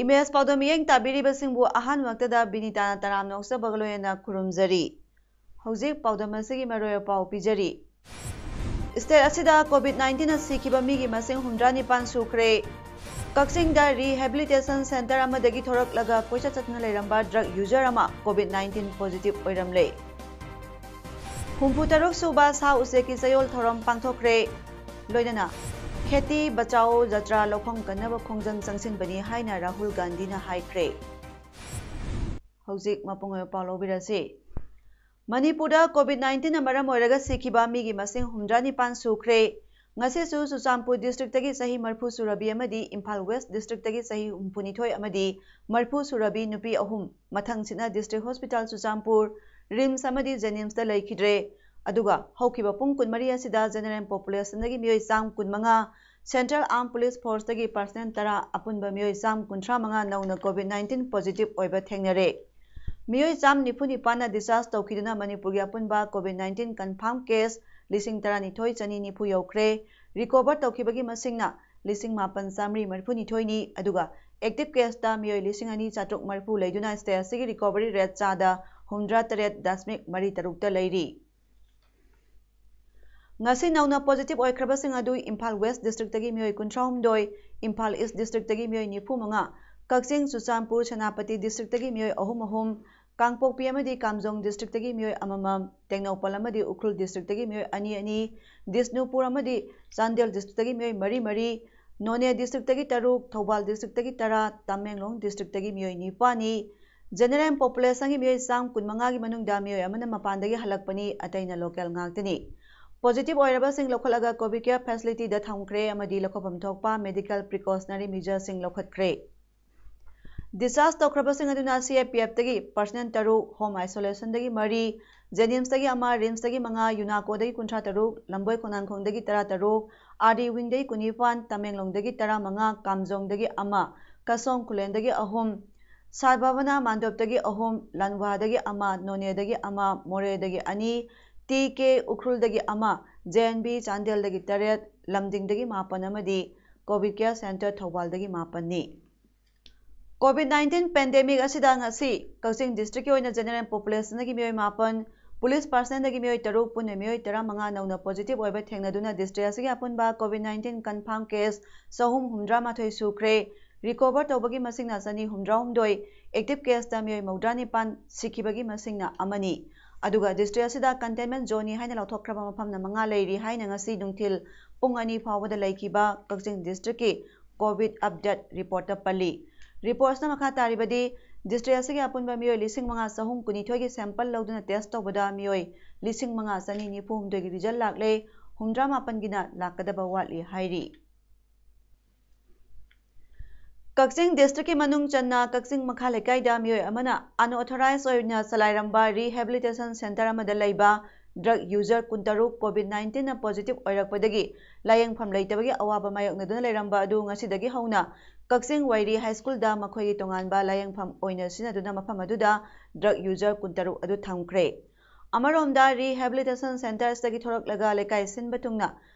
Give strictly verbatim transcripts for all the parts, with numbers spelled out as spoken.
Image ꯄꯥꯎꯗꯝ ꯃꯤꯠꯌꯦꯡ ꯇꯥꯕꯤꯔꯤꯕꯁꯤꯡꯕꯨ ꯑꯍꯥꯟꯕꯃꯛꯇꯗ ꯕꯤꯅꯤꯇꯥꯅ ꯇꯔꯥꯝꯅ ꯑꯣꯛꯆꯕꯒ ꯂꯣꯏꯅꯅ ꯈꯨꯔꯨꯝꯖꯔꯤ꯫ ꯍꯧꯖꯤꯛ ꯄꯥꯎꯗꯝ ꯑꯁꯤꯒꯤ ꯃꯔꯨꯑꯣꯏꯕ ꯄꯥꯎ ꯄꯤꯖꯔꯤ꯫ ꯏꯁꯇꯦꯠ ꯑꯁꯤꯗ ꯀꯣꯚꯤꯗ ꯅꯥꯏꯟꯇꯤꯟꯅ ꯁꯤꯈꯤꯕ ꯃꯤꯒꯤ ꯃꯁꯤꯡ ꯍꯨꯝꯗ꯭ꯥ ꯅꯤꯄꯥꯟ ꯁꯨꯈ꯭ꯔꯦ꯫ ꯀꯛꯆꯤꯡꯗ ꯔꯤꯍꯦꯕꯤꯂꯤꯇꯦꯁꯟ ꯁꯦꯟꯇꯔ ꯑꯃꯗꯒꯤ ꯊꯣꯔꯛꯂꯒ ꯀꯣꯏꯆꯠ ꯆꯠꯇꯨꯅ ꯂꯩꯔꯝꯕ ꯗ꯭ꯔꯒ ꯌꯨꯖꯔ ꯑꯃ ꯀꯣꯚꯤꯗ ꯅꯥꯏꯟꯇꯤꯟ ꯄꯣꯖꯤꯇꯤꯚ ꯑꯣꯏꯔꯝꯂꯦ꯫ ꯍꯨꯝꯐꯨ ꯇꯔꯨꯛ ꯁꯨꯕ ꯁꯥ ꯎꯆꯦꯛꯀꯤ ꯆꯌꯣꯜ ꯊꯧꯔꯝ ꯄꯥꯡꯊꯣꯛꯈ꯭ꯔꯦ꯫ ꯂꯣꯏꯅꯅ ꯈꯦꯇꯤ ꯕꯆꯥꯎ ꯖꯇ꯭ꯔꯥ ꯂꯧꯐꯝ ꯀꯟꯅꯕ ꯈꯣꯡꯖꯪ ꯆꯪꯁꯤꯟꯕꯅꯤ ꯍꯥꯏꯅ ꯔꯥꯍꯨꯜ ꯒꯥꯟꯙꯤꯅ ꯍꯥꯏꯈ꯭ꯔꯦ꯫ ꯍꯧꯖꯤꯛ ꯃꯄꯨꯡ ꯑꯣꯏꯕ ꯄꯥꯎ ꯂꯧꯕꯤꯔꯁꯤ꯫ ꯃꯅꯤꯄꯨꯔꯗ ꯀꯣꯚꯤꯗ ꯅꯥꯏꯟꯇꯤꯟꯅ ꯃꯔꯝ ꯑꯣꯏꯔꯒ ꯁꯤꯈꯤꯕ ꯃꯤꯒꯤ ꯃꯁꯤꯡ ꯍꯨꯝꯗ꯭ꯔꯥ ꯅꯤꯄꯥꯟ ꯁꯨꯈ꯭ꯔꯦ꯫ ꯉꯁꯤꯁꯨ ꯆꯨꯔꯆꯥꯟꯄꯨꯔ ꯗꯤꯁꯇ꯭ꯔꯤꯛꯇꯒꯤ ꯆꯍꯤ ꯃꯔꯤꯐꯨ ꯁꯨꯔꯕꯤ ꯑꯃꯗꯤ ꯏꯝꯐꯥꯜ ꯋꯦꯁ ꯗꯤꯁꯇ꯭ꯔꯤꯛꯇꯒꯤ ꯆꯍꯤ ꯍꯨꯝꯐꯨꯅꯤꯊꯣꯏ ꯑꯃꯗꯤ ꯃꯔꯤꯐꯨ ꯁꯨꯔꯕꯤ ꯅꯨꯄꯤ ꯑꯍꯨꯝ ꯃꯊꯪꯁꯤꯠꯅ ꯗꯤꯁꯇ꯭ꯔꯤꯛ ꯍꯣꯁꯄꯤꯇꯥꯜ ꯆꯨꯔꯆꯥꯟꯄꯨꯔ, ꯔꯤꯝꯁ ꯑꯃꯗꯤ ꯖꯦꯅꯤꯝꯁꯇ ꯂꯩꯈꯤꯗ꯭ꯔꯦ꯫ ꯑꯗꯨꯒ ꯍꯧꯈꯤꯕ ꯄꯨꯡ ꯀꯨꯟꯃꯔꯤ ꯑꯁꯤꯗ ꯖꯦꯅꯔꯦꯜ ꯄꯣꯄꯨꯂꯦꯁꯟꯗꯒꯤ ꯃꯤꯑꯣꯏ ꯆꯥꯝ ꯀꯨꯟꯃꯉꯥ, ꯁꯦꯟꯇ꯭ꯔꯦꯜ ꯑꯥꯔꯝ ꯄꯨꯂꯤꯁ ꯐꯣꯔꯁꯇꯒꯤ ꯄꯔꯁꯅꯦꯜ ꯇꯔꯥ, ꯑꯄꯨꯟꯕ ꯃꯤꯑꯣꯏ ꯆꯥꯝ ꯀꯨꯟꯊ꯭ꯔꯥ ꯃꯉꯥ ꯅꯧꯅ ꯀꯣꯚꯤꯗ ꯅꯥꯏꯟꯇꯤꯟ ꯄꯣꯖꯤꯇꯤꯚ ꯑꯣꯏꯕ ꯊꯦꯡꯅꯔꯦ꯫ ꯃꯤꯑꯣꯏ ꯆꯥꯝ ꯅꯤꯐꯨ ꯅꯤꯄꯥꯟꯅ ꯗꯤꯁꯆꯥꯔꯖ ꯇꯧꯈꯤꯗꯨꯅ ꯃꯅꯤꯄꯨꯔꯒꯤ ꯑꯄꯨꯟꯕ ꯀꯣꯚꯤꯗ ꯅꯥꯏꯟꯇꯤꯟ ꯀꯟꯐꯥꯔꯝ ꯀꯦꯁ ꯂꯤꯁꯤꯡ ꯇꯔꯥꯅꯤꯊꯣꯏ ꯆꯅꯤ ꯅꯤꯐꯨ ꯌꯧꯈ꯭ꯔꯦ꯫ ꯔꯤꯀꯣꯚꯔ ꯇꯧꯈꯤꯕꯒꯤ ꯃꯁꯤꯡꯅ ꯂꯤꯁꯤꯡ ꯃꯥꯄꯟ ꯆꯥꯃꯔꯤ ꯃꯔꯤꯐꯨꯅꯤꯊꯣꯏꯅꯤ, ꯑꯗꯨꯒ ꯑꯦꯛꯇꯤꯚ ꯀꯦꯁꯇ ꯃꯤꯑꯣꯏ ꯂꯤꯁꯤꯡ ꯑꯅꯤ ꯆꯥꯇ꯭ꯔꯨꯛ ꯃꯔꯤꯐꯨ ꯂꯩꯗꯨꯅ ꯁ꯭ꯇꯦꯠ ꯑꯁꯤꯒꯤ ꯔꯤꯀꯣꯚꯔꯤ ꯔꯦꯠ ꯆꯥꯗ ꯍꯨꯝꯗ꯭ꯔꯥ ꯇꯔꯦꯠ ꯗꯁꯃꯤꯛ ꯃꯔꯤ ꯇꯔꯨꯛꯇ ꯂꯩꯔꯤ꯫ ꯉꯁꯤ ꯅꯧꯅ ꯄꯣꯖꯤꯇꯤꯚ ꯑꯣꯏꯈ꯭ꯔꯕꯁꯤꯡ ꯑꯗꯨ ꯏꯝꯐꯥꯜ ꯋꯦꯁ ꯗꯤꯁꯇ꯭ꯔꯤꯛꯇꯒꯤ ꯃꯤꯑꯣꯏ ꯀꯨꯟꯊ꯭ꯔꯥꯍꯨꯝꯗꯣꯏ, ꯏꯝꯐꯥꯜ ꯏꯁ ꯗꯤꯁꯇ꯭ꯔꯤꯛꯇꯒꯤ ꯃꯤꯑꯣꯏ ꯅꯤꯐꯨ ꯃꯉꯥ, ꯀꯛꯆꯤꯡ, ꯆꯨꯔꯆꯥꯟꯄꯨꯔ, ꯁꯦꯅꯥꯄꯇꯤ ꯗꯤꯁꯇ꯭ꯔꯤꯛꯇꯒꯤ ꯃꯤꯑꯣꯏ ꯑꯍꯨꯝ ꯑꯍꯨꯝ, ꯀꯥꯡꯄꯣꯛꯄꯤ ꯑꯃꯗꯤ ꯀꯥꯝꯖꯣꯡ ꯗꯤꯁꯇ꯭ꯔꯤꯛꯇꯒꯤ ꯃꯤꯑꯣꯏ ꯑꯃꯃꯝ, ꯇꯦꯡꯅꯧꯄꯜ ꯑꯃꯗꯤ ꯎꯈ꯭ꯔꯨꯜ ꯗꯤꯁꯇ꯭ꯔꯤꯛꯇꯒꯤ ꯃꯤꯑꯣꯏ ꯑꯅꯤ ꯑꯅꯤ, ꯕꯤꯁꯅꯨꯄꯨꯔ ꯑꯃꯗꯤ ꯆꯥꯟꯗꯦꯜ ꯗꯤꯁꯇ꯭ꯔꯤꯛꯇꯒꯤ ꯃꯤꯑꯣꯏ ꯃꯔꯤ ꯃꯔꯤ, ꯅꯣꯅꯦ ꯗꯤꯁꯇ꯭ꯔꯤꯛꯇꯒꯤ ꯇꯔꯨꯛ, ꯊꯧꯕꯥꯜ ꯗꯤꯁꯇ꯭ꯔꯤꯛꯇꯒꯤ ꯇꯔꯥ, ꯇꯃꯦꯡꯂꯣꯡ ꯗꯤꯁꯇ꯭ꯔꯤꯛꯇꯒꯤ ꯃꯤꯑꯣꯏ ꯅꯤꯄꯥꯟꯅꯤ꯫ ꯖꯦꯅꯔꯦꯜ ꯄꯣꯄꯨꯂꯦꯁꯟꯒꯤ ꯃꯤꯑꯣꯏ ꯆꯥꯝ ꯀꯨꯟꯃꯉꯥꯒꯤ ꯃꯅꯨꯡꯗ ꯃꯤꯑꯣꯏ ꯑꯃꯅ ꯃꯄꯥꯟꯗꯒꯤ ꯍꯜꯂꯛꯄꯅꯤ, ꯑꯇꯩꯅ ꯂꯣꯀꯦꯜ ꯉꯥꯛꯇꯅꯤ꯫ Positive ꯑꯣꯏꯔꯕꯁꯤꯡ ꯂꯧꯈꯠꯂꯒ COVID care facility ꯗ ꯊꯝꯈ꯭ꯔꯦ ꯑꯃꯗꯤ ꯂꯧꯈꯠꯐꯝ ꯊꯣꯛꯄ medical precautionary measure ꯁꯤꯡ ꯂꯧꯈꯠꯈ꯭ꯔꯦ꯫ Discharge ꯇꯧꯈ꯭ꯔꯕꯁꯤꯡ ꯑꯗꯨꯅ C I P F ꯇꯒꯤ personnel ꯇꯔꯨꯛ, home isolation ꯗꯒꯤ ꯃꯔꯤ, JNIMS ꯇꯒꯤ ꯑꯃ, RIMS ꯇꯒꯤ ꯃꯉꯥ, UNACO ꯗꯒꯤ ꯀꯨꯟꯊ꯭ꯔꯥ ꯇꯔꯨꯛ, ꯂꯝꯕꯣꯏ ꯈꯣꯡꯅꯥꯡꯈꯣꯡꯗꯒꯤ ꯇꯔꯥ ꯇꯔꯨꯛ, R D wing ꯗꯒꯤ ꯀꯨꯟꯅꯤꯄꯥꯟ, ꯇꯃꯦꯡꯂꯣꯡꯗꯒꯤ ꯇꯔꯥ ꯃꯉꯥ, ꯀꯥꯝꯖꯣꯡꯗꯒꯤ ꯑꯃ, ꯀꯁꯣꯡ ꯈꯨꯂꯦꯟꯗꯒꯤ ꯑꯍꯨꯝ, ꯁꯥꯏ ꯚꯕꯅꯥ ꯃꯥꯟꯗꯣꯞꯇꯒꯤ ꯑꯍꯨꯝ, ꯂꯥꯟꯋꯥꯗꯒꯤ ꯑꯃ, ꯅꯣꯅꯦꯗꯒꯤ ꯑꯃ, ꯃꯣꯔꯦꯗꯒꯤ ꯑꯅꯤ, T K ꯎꯈ꯭ꯔꯨꯜꯗꯒꯤ ꯑꯃ, J N B ꯆꯥꯟꯗꯦꯜꯗꯒꯤ ꯇꯔꯦꯠ, ꯂꯝꯗꯤꯡꯗꯒꯤ ꯃꯥꯄꯟ ꯑꯃꯗꯤ COVID care center ꯊꯧꯕꯥꯜꯗꯒꯤ ꯃꯥꯄꯟꯅꯤ꯫ COVID nineteen pandemic ꯑꯁꯤꯗ ꯉꯁꯤ ꯀꯛꯆꯤꯡ district ꯀꯤ ꯑꯣꯏꯅ general population ꯗꯒꯤ ꯃꯤꯑꯣꯏ ꯃꯥꯄꯟ, police personnel ꯗꯒꯤ ꯃꯤꯑꯣꯏ ꯇꯔꯨꯛ, ꯄꯨꯟꯅ ꯃꯤꯑꯣꯏ ꯇꯔꯥꯃꯉꯥ ꯅꯧꯅ positive ꯑꯣꯏꯕ ꯊꯦꯡꯅꯗꯨꯅ district ꯑꯁꯤꯒꯤ ꯑꯄꯨꯟꯕ COVID nineteen confirm case ꯆꯍꯨꯝ ꯍꯨꯝꯗ꯭ꯔꯥ ꯃꯥꯊꯣꯏ ꯁꯨꯈ꯭ꯔꯦ꯫ Recover ꯇꯧꯕꯒꯤ ꯃꯁꯤꯡꯅ ꯆꯅꯤ ꯍꯨꯝꯗ꯭ꯔꯥ ꯍꯨꯝꯗꯣꯏ, active case ꯇ ꯃꯤꯑꯣꯏ ꯃꯧꯗ꯭ꯔꯥ ꯅꯤꯄꯥꯟ, ꯁꯤꯈꯤꯕꯒꯤ ꯃꯁꯤꯡꯅ ꯑꯃꯅꯤ꯫ ꯑꯗꯨꯒ district ꯑꯁꯤꯗ containment zone ꯅꯤ ꯍꯥꯏꯅ ꯂꯥꯎꯊꯣꯛꯈ꯭ꯔꯕ ꯃꯐꯝꯅ ꯃꯉꯥ ꯂꯩꯔꯤ ꯍꯥꯏꯅ ꯉꯁꯤ ꯅꯨꯡꯊꯤꯜ ꯄꯨꯡ ꯑꯅꯤ ꯐꯥꯎꯕꯗ ꯂꯩꯈꯤꯕ ꯀꯛꯆꯤꯡ district ꯀꯤ COVID update report ꯇ ꯄꯜꯂꯤ꯫ Report ꯅ ꯃꯈꯥ ꯇꯥꯔꯤꯕꯗꯤ, district ꯑꯁꯤꯒꯤ ꯑꯄꯨꯟꯕ ꯃꯤꯑꯣꯏ ꯂꯤꯁꯤꯡ ꯃꯉꯥ ꯆꯍꯨꯝ ꯀꯨꯟꯅꯤꯊꯣꯏꯒꯤ sample ꯂꯧꯗꯨꯅ test ꯇꯧꯕꯗ ꯃꯤꯑꯣꯏ ꯂꯤꯁꯤꯡ ꯃꯉꯥ ꯆꯅꯤ ꯅꯤꯐꯨ ꯍꯨꯝꯗꯣꯏꯒꯤ result ꯂꯥꯛꯂꯦ, ꯍꯨꯝꯗ꯭ꯔꯥ ꯃꯥꯄꯟꯒꯤꯅ ꯂꯥꯛꯀꯗꯕ ꯋꯥꯠꯂꯤ ꯍꯥꯏꯔꯤ꯫ ꯀꯛꯆꯤꯡ district ꯀꯤ ꯃꯅꯨꯡ ꯆꯟꯅ ꯀꯛꯆꯤꯡ ꯃꯈꯥ ꯂꯩꯀꯥꯏꯗ ꯃꯤꯑꯣꯏ ꯑꯃꯅ unauthorized ꯑꯣꯏꯅ ꯆꯂꯥꯏꯔꯝꯕ rehabilitation center ꯑꯃꯗ ꯂꯩꯕ drug user ꯀꯨꯟꯇꯔꯨꯛ COVID nineteen ꯅ positive ꯑꯣꯏꯔꯛꯄꯗꯒꯤ ꯂꯥꯌꯦꯡꯐꯝ ꯂꯩꯇꯕꯒꯤ ꯑꯋꯥꯕ ꯃꯥꯌꯣꯛꯅꯗꯨꯅ ꯂꯩꯔꯝꯕ ꯑꯗꯨ ꯉꯁꯤꯗꯒꯤ ꯍꯧꯅ ꯀꯛꯆꯤꯡ ꯋꯥꯏꯔꯤ High School ꯗ ꯃꯈꯣꯏꯒꯤ ꯇꯣꯉꯥꯟꯕ ꯂꯥꯌꯦꯡꯐꯝ ꯑꯣꯏꯅ ꯁꯤꯖꯤꯟꯅꯗꯨꯅ ꯃꯐꯝ ꯑꯗꯨꯗ drug user ꯀꯨꯟꯇꯔꯨꯛ ꯑꯗꯨ ꯊꯝꯈ꯭ꯔꯦ꯫ ꯑꯃꯔꯣꯝꯗ, rehabilitation centers ꯇꯒꯤ ꯊꯣꯔꯛꯂꯒ ꯂꯩꯀꯥꯏ ꯁꯤꯟꯕ ꯊꯨꯡꯅ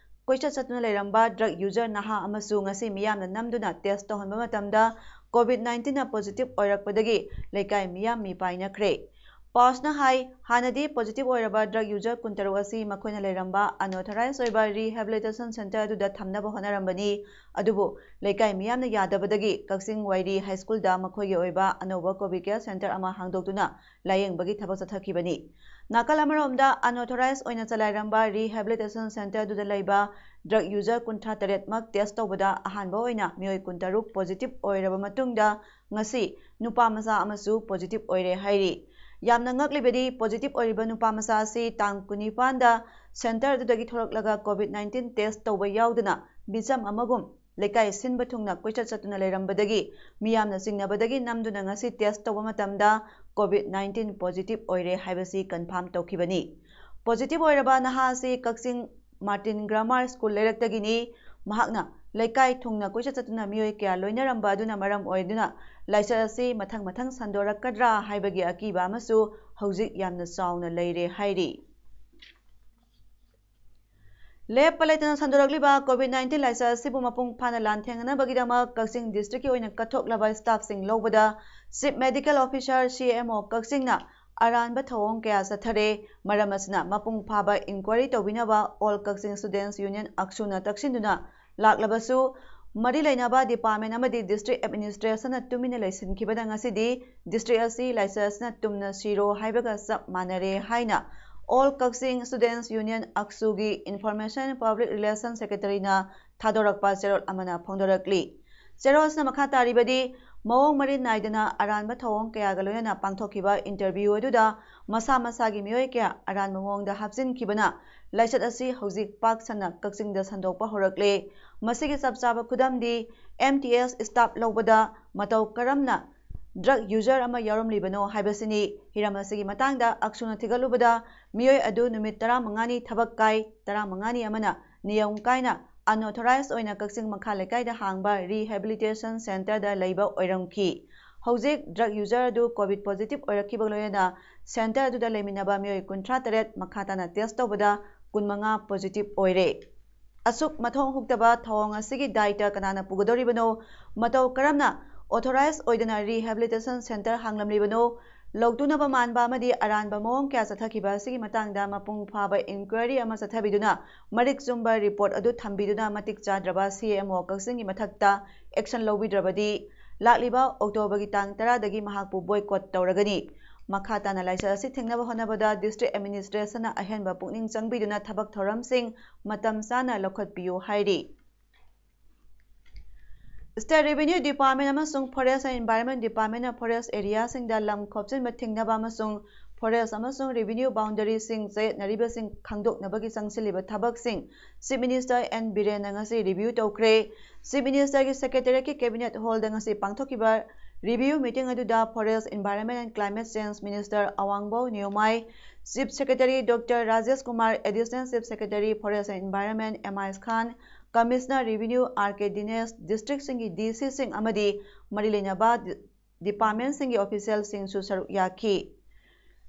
ꯀꯣꯏꯆꯠ ꯆꯠꯇꯨꯅ ꯂꯩꯔꯝꯕ drug user ꯅꯍꯥ ꯑꯃꯁꯨ ꯉꯁꯤ ꯃꯤꯌꯥꯝꯅ ꯅꯝꯗꯨꯅ test ꯇꯧꯍꯟꯕ ꯃꯇꯝꯗ COVID nineteen ꯅ positive ꯑꯣꯏꯔꯛꯄꯗꯒꯤ ꯂꯩꯀꯥꯏ ꯃꯤꯌꯥꯝ ꯃꯤꯄꯥꯏꯅꯈ꯭ꯔꯦ꯫ ꯄꯥꯎꯁꯅ ꯍꯥꯏ, ꯍꯥꯟꯅꯗꯤ positive ꯑꯣꯏꯔꯕ drug user ꯀꯨꯟꯇꯔꯨꯛ ꯑꯁꯤ ꯃꯈꯣꯏꯅ ꯂꯩꯔꯝꯕ unauthorized ꯑꯣꯏꯕ rehabilitation center ꯑꯗꯨꯗ ꯊꯝꯅꯕ ꯍꯣꯠꯅꯔꯝꯕꯅꯤ꯫ ꯑꯗꯨꯕꯨ ꯂꯩꯀꯥꯏ ꯃꯤꯌꯥꯝꯅ ꯌꯥꯗꯕꯗꯒꯤ ꯀꯛꯆꯤꯡ ꯋꯥꯏꯔꯤ High School ꯗ ꯃꯈꯣꯏꯒꯤ ꯑꯣꯏꯕ ꯑꯅꯧꯕ COVID care center ꯑꯃ ꯍꯥꯡꯗꯣꯛꯇꯨꯅ ꯂꯥꯌꯦꯡꯕꯒꯤ ꯊꯕꯛ ꯆꯠꯊꯈꯤꯕꯅꯤ꯫ ꯅꯥꯀꯜ ꯑꯃꯔꯣꯝꯗ, unauthorized ꯑꯣꯏꯅ ꯆꯂꯥꯏꯔꯝꯕ rehabilitation center ꯑꯗꯨꯗ ꯂꯩꯕ drug user ꯀꯨꯟꯊ꯭ꯔꯥ ꯇꯔꯦꯠꯃꯛ test ꯇꯧꯕꯗ ꯑꯍꯥꯟꯕ ꯑꯣꯏꯅ ꯃꯤꯑꯣꯏ ꯀꯨꯟꯇꯔꯨꯛ positive ꯑꯣꯏꯔꯕ ꯃꯇꯨꯡꯗ ꯉꯁꯤ ꯅꯨꯄꯥ ꯃꯆꯥ ꯑꯃꯁꯨ positive ꯑꯣꯏꯔꯦ ꯍꯥꯏꯔꯤ꯫ ꯌꯥꯝꯅ ꯉꯛꯂꯤꯕꯗꯤ, positive ꯑꯣꯏꯔꯤꯕ ꯅꯨꯄꯥ ꯃꯆꯥ ꯑꯁꯤ ꯇꯥꯡ ꯀꯨꯟꯅꯤꯄꯥꯟꯗ center ꯑꯗꯨꯗꯒꯤ ꯊꯣꯔꯛꯂꯒ COVID nineteen test ꯇꯧꯕ ꯌꯥꯎꯗꯅ ꯃꯤꯆꯝ ꯑꯃꯒꯨꯝ ꯂꯩꯀꯥꯏ ꯁꯤꯟꯕ ꯊꯨꯡꯅ ꯀꯣꯏꯆꯠ ꯆꯠꯇꯨꯅ ꯂꯩꯔꯝꯕꯗꯒꯤ ꯃꯤꯌꯥꯝꯅ ꯆꯤꯡꯅꯕꯗꯒꯤ ꯅꯝꯗꯨꯅ ꯉꯁꯤ test ꯇꯧꯕ ꯃꯇꯝꯗ COVID nineteen positive ꯑꯣꯏꯔꯦ ꯍꯥꯏꯕꯁꯤ confirm ꯇꯧꯈꯤꯕꯅꯤ꯫ Positive ꯑꯣꯏꯔꯕ ꯅꯍꯥ ꯑꯁꯤ ꯀꯛꯆꯤꯡ Martin Grammar School ꯂꯩꯔꯛꯇꯒꯤꯅꯤ꯫ ꯃꯍꯥꯛꯅ ꯂꯩꯀꯥꯏ ꯊꯨꯡꯅ ꯀꯣꯏꯆꯠ ꯆꯠꯇꯨꯅ ꯃꯤꯑꯣꯏ ꯀꯌꯥ ꯂꯣꯏꯅꯔꯝꯕ ꯑꯗꯨꯅ ꯃꯔꯝ ꯑꯣꯏꯗꯨꯅ ꯂꯥꯏꯆꯠ ꯑꯁꯤ ꯃꯊꯪ ꯃꯊꯪ ꯁꯟꯗꯣꯔꯛꯀꯗ꯭ꯔꯥ ꯍꯥꯏꯕꯒꯤ ꯑꯀꯤꯕ ꯑꯃꯁꯨ ꯍꯧꯖꯤꯛ ꯌꯥꯝꯅ ꯆꯥꯎꯅ ꯂꯩꯔꯦ ꯍꯥꯏꯔꯤ꯫ ꯂꯦꯞꯄ ꯂꯩꯇꯅ ꯁꯟꯗꯣꯔꯛꯂꯤꯕ COVID nineteen ꯂꯥꯏꯆꯠ ꯑꯁꯤꯕꯨ ꯃꯄꯨꯡ ꯐꯥꯅ ꯂꯥꯟꯊꯦꯡꯅꯅꯕꯒꯤꯗꯃꯛ ꯀꯛꯆꯤꯡ district ꯀꯤ ꯑꯣꯏꯅ ꯀꯠꯊꯣꯛꯂꯕ staff ꯁꯤꯡ ꯂꯧꯕꯗ Chief Medical Officer, C M O, ꯀꯛꯆꯤꯡꯅ ꯑꯔꯥꯟꯕ ꯊꯧꯑꯣꯡ ꯀꯌꯥ ꯆꯠꯊꯔꯦ꯫ ꯃꯔꯝ ꯑꯁꯤꯅ ꯃꯄꯨꯡ ꯐꯥꯕ inquiry ꯇꯧꯕꯤꯅꯕ All Kakching Students Union, AKSU ꯅ ꯇꯛꯁꯤꯟꯗꯨꯅ ꯂꯥꯛꯂꯕꯁꯨ, ꯃꯔꯤ ꯂꯩꯅꯕ department ꯑꯃꯗꯤ district administration ꯅ ꯇꯨꯃꯤꯟꯅ ꯂꯩꯁꯤꯟꯈꯤꯕꯗ ꯉꯁꯤꯗꯤ district ꯑꯁꯤ ꯂꯥꯏꯆꯠ ꯑꯁꯤꯅ ꯇꯨꯝꯅ ꯁꯤꯔꯣ ꯍꯥꯏꯕꯒ ꯆꯞ ꯃꯥꯟꯅꯔꯦ ꯍꯥꯏꯅ All Kakching Students Union, AKSU ꯒꯤ Information Public Relation Secretary ꯅ ꯊꯥꯗꯣꯔꯛꯄ ꯆꯦꯔꯣꯜ ꯑꯃꯅ ꯐꯣꯡꯗꯣꯔꯛꯂꯤ꯫ ꯆꯦꯔꯣꯜ ꯑꯁꯤꯅ ꯃꯈꯥ ꯇꯥꯔꯤꯕꯗꯤ, ꯃꯑꯣꯡ ꯃꯔꯤꯟ ꯅꯥꯏꯗꯅ ꯑꯔꯥꯟꯕ ꯊꯧꯑꯣꯡ ꯀꯌꯥꯒ ꯂꯣꯏꯅꯅ ꯄꯥꯡꯊꯣꯛꯈꯤꯕ interview ꯑꯗꯨꯗ ꯃꯁꯥ ꯃꯁꯥꯒꯤ ꯃꯤꯑꯣꯏ ꯀꯌꯥ ꯑꯔꯥꯟꯕ ꯃꯑꯣꯡꯗ ꯍꯥꯞꯆꯤꯟꯈꯤꯕꯅ ꯂꯥꯏꯆꯠ ꯑꯁꯤ ꯍꯧꯖꯤꯛ ꯄꯥꯛ ꯁꯟꯅ ꯀꯛꯆꯤꯡꯗ ꯁꯟꯗꯣꯛꯄ ꯍꯧꯔꯛꯂꯦ꯫ ꯃꯁꯤꯒꯤ ꯆꯞ ꯆꯥꯕ ꯈꯨꯗꯝꯗꯤ M T S staff ꯂꯧꯕꯗ ꯃꯇꯧ ꯀꯔꯝꯅ drug user ꯑꯃ ꯌꯥꯎꯔꯝꯂꯤꯕꯅꯣ ꯍꯥꯏꯕꯁꯤꯅꯤ꯫ ꯍꯤꯔꯝ ꯑꯁꯤꯒꯤ ꯃꯇꯥꯡꯗ AKSU ꯅ ꯊꯤꯒꯠꯂꯨꯕꯗ, ꯃꯤꯑꯣꯏ ꯑꯗꯨ ꯅꯨꯃꯤꯠ ꯇꯔꯥꯃꯉꯥꯅꯤ ꯊꯕꯛ ꯀꯥꯏ, ꯇꯔꯥꯃꯉꯥꯅꯤ ꯑꯃꯅ ꯅꯤꯌꯝ ꯀꯥꯏꯅ unauthorized ꯑꯣꯏꯅ ꯀꯛꯆꯤꯡ ꯃꯈꯥ ꯂꯩꯀꯥꯏꯗ ꯍꯥꯡꯕ rehabilitation center ꯗ ꯂꯩꯕ ꯑꯣꯏꯔꯝꯈꯤ꯫ ꯍꯧꯖꯤꯛ drug user ꯑꯗꯨ COVID positive ꯑꯣꯏꯔꯛꯈꯤꯕ ꯂꯣꯏꯅꯅ center ꯑꯗꯨꯗ ꯂꯩꯃꯤꯟꯅꯕ ꯃꯤꯑꯣꯏ ꯀꯨꯟꯊ꯭ꯔꯥ ꯇꯔꯦꯠ ꯃꯈꯥ ꯇꯥꯅ test ꯇꯧꯕꯗ ꯀꯨꯟꯃꯉꯥ positive ꯑꯣꯏꯔꯦ꯫ ꯑꯁꯨꯛ ꯃꯊꯣꯡ ꯍꯨꯛꯇꯕ ꯊꯧꯑꯣꯡ ꯑꯁꯤꯒꯤ ꯗꯥꯏꯇ ꯀꯅꯥꯅ ꯄꯨꯒꯗꯧꯔꯤꯕꯅꯣ? ꯃꯇꯧ ꯀꯔꯝꯅ authorized ꯑꯣꯏꯗꯅ rehabilitation center ꯍꯥꯡꯂꯝꯂꯤꯕꯅꯣ? ꯂꯧꯇꯨꯅꯕ ꯃꯥꯟꯕ ꯑꯃꯗꯤ ꯑꯔꯥꯟꯕ ꯃꯑꯣꯡ ꯀꯌꯥ ꯆꯠꯊꯈꯤꯕ ꯑꯁꯤꯒꯤ ꯃꯇꯥꯡꯗ ꯃꯄꯨꯡ ꯐꯥꯕ inquiry ꯑꯃ ꯆꯠꯊꯕꯤꯗꯨꯅ, ꯃꯔꯤꯛ ꯆꯨꯝꯕ report ꯑꯗꯨ ꯊꯝꯕꯤꯗꯨꯅ, ꯃꯇꯤꯛ ꯆꯥꯗ꯭ꯔꯕ C M O ꯀꯛꯆꯤꯡꯒꯤ ꯃꯊꯛꯇ action ꯂꯧꯕꯤꯗ꯭ꯔꯕꯗꯤ, ꯂꯥꯛꯂꯤꯕ October ꯒꯤ ꯇꯥꯡ ꯇꯔꯥꯗꯒꯤ ꯃꯍꯥꯛꯄꯨ boycott ꯇꯧꯔꯒꯅꯤ꯫ ꯃꯈꯥ ꯇꯥꯅ ꯂꯥꯏꯆꯠ ꯑꯁꯤ ꯊꯤꯡꯅꯕ ꯍꯣꯠꯅꯕꯗ district administration ꯅ ꯑꯍꯦꯟꯕ ꯄꯨꯛꯅꯤꯡ ꯆꯪꯕꯤꯗꯨꯅ ꯊꯕꯛ ꯊꯧꯔꯝꯁꯤꯡ ꯃꯇꯝ ꯆꯥꯅ ꯂꯧꯈꯠꯄꯤꯌꯨ ꯍꯥꯏꯔꯤ꯫ State Revenue Department ꯑꯃꯁꯨꯡ Forest and Environment Departmentꯅ forest areaꯁꯤꯡꯗ ꯂꯝ ꯈꯣꯞꯆꯤꯟꯕ ꯊꯤꯡꯅꯕ ꯑꯃꯁꯨꯡ forest ꯑꯃꯁꯨꯡ revenue boundaryꯁꯤꯡ ꯆꯌꯦꯠꯅꯔꯤꯕꯁꯤꯡ ꯈꯪꯗꯣꯛꯅꯕꯒꯤ ꯆꯪꯁꯤꯜꯂꯤꯕ ꯊꯕꯛꯁꯤꯡ Chief Minister N ꯕꯤꯔꯦꯟꯅ ꯉꯁꯤ review ꯇꯧꯈ꯭ꯔꯦ꯫ Chief Ministerꯒꯤ Secretariatꯀꯤ Cabinet Hallꯗ ꯉꯁꯤ ꯄꯥꯡꯊꯣꯛꯈꯤꯕ review meeting ꯑꯗꯨꯗ Forest, Environment and Climate Change Minister Awangbow Newmai, Chief Secretary Doctor Rajesh Kumar, Additional Chief Secretary Forest and Environment M ꯑꯥꯏꯁ Khan, Commissioner Revenue R K Dinesh, districtꯁꯤꯡꯒꯤ ꯗꯤ ꯁꯤꯁꯤꯡ ꯑꯃꯗꯤ ꯃꯔꯤ ꯂꯩꯅꯕ departmentꯁꯤꯡꯒꯤ officialꯁꯤꯡꯁꯨ ꯁꯔꯨꯛ ꯌꯥꯈꯤ꯫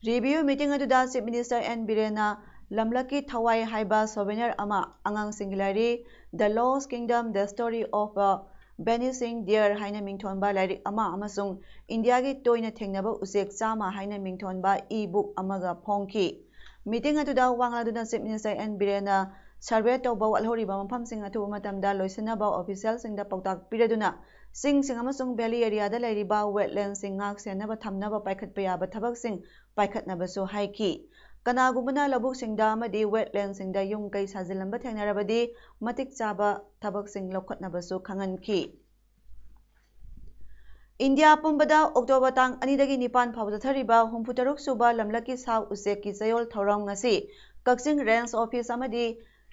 Review meeting ꯑꯗꯨꯗ Chief Minister N ꯕꯤꯔꯦꯟꯅ ꯂꯝꯂꯛꯀꯤ ꯊꯋꯥꯏ ꯍꯥꯏꯕ souvenir ꯑꯃ, ꯑꯉꯥꯡꯁꯤꯡꯒꯤ ꯂꯥꯏꯔꯤꯛ The Lost Kingdom, The Story of a Vanishing Deer ꯍꯥꯏꯅ ꯃꯤꯡꯊꯣꯟꯕ ꯂꯥꯏꯔꯤꯛ ꯑꯃ ꯑꯃꯁꯨꯡ ꯏꯟꯗꯤꯌꯥꯒꯤ ꯇꯣꯏꯅ ꯊꯦꯡꯅꯕ ꯎꯆꯦꯛ ꯆꯥꯝꯃ ꯍꯥꯏꯅ ꯃꯤꯡꯊꯣꯟꯕ e-book ꯑꯃꯒ ꯐꯣꯡꯈꯤ꯫ Meeting ꯑꯗꯨꯗ ꯋꯥ ꯉꯥꯡꯗꯨꯅ Chief Minister N ꯕꯤꯔꯦꯟꯅ survey ꯇꯧꯕ ꯋꯥꯠꯍꯧꯔꯤꯕ ꯃꯐꯝꯁꯤꯡ ꯑꯊꯨꯕ ꯃꯇꯝꯗ ꯂꯣꯏꯁꯤꯟꯅꯕ officialꯁꯤꯡꯗ ꯄꯥꯎꯇꯥꯛ ꯄꯤꯔꯗꯨꯅ ꯆꯤꯡꯁꯤꯡ ꯑꯃꯁꯨꯡ valley areaꯗ ꯂꯩꯔꯤꯕ wetlandꯁꯤꯡ ꯉꯥꯛ ꯁꯦꯟꯅꯕ ꯊꯝꯅꯕ ꯄꯥꯏꯈꯠꯄ ꯌꯥꯕ ꯊꯕꯛꯁꯤꯡ ꯄꯥꯏꯈꯠꯅꯕꯁꯨ ꯍꯥꯏꯈꯤ꯫ ꯀꯅꯥꯒꯨꯝꯕꯅ ꯂꯧꯕꯨꯛꯁꯤꯡꯗ ꯑꯃꯗꯤ wetlandꯁꯤꯡꯗ ꯌꯨꯝ ꯀꯩ ꯁꯥꯖꯤꯜꯂꯝꯕ ꯊꯦꯡꯅꯔꯕꯗꯤ ꯃꯇꯤꯛ ꯆꯥꯕ ꯊꯕꯛꯁꯤꯡ ꯂꯧꯈꯠꯅꯕꯁꯨ ꯈꯪꯍꯟꯈꯤ꯫ ꯏꯟꯗꯤꯌꯥ ꯄꯨꯝꯕꯗ October ꯇꯥꯡ ꯑꯅꯤꯗꯒꯤ ꯅꯤꯄꯥꯟ ꯐꯥꯎ ꯆꯠꯊꯔꯤꯕ ꯍꯨꯝꯐꯨꯇꯔꯨꯛ ꯁꯨꯕ ꯂꯝꯂꯛꯀꯤ ꯁꯥ ꯎꯆꯦꯛꯀꯤ ꯆꯌꯣꯜ ꯊꯧꯔꯝ ꯉꯁꯤ ꯀꯛꯆꯤꯡ Range Office ꯑꯃꯗꯤ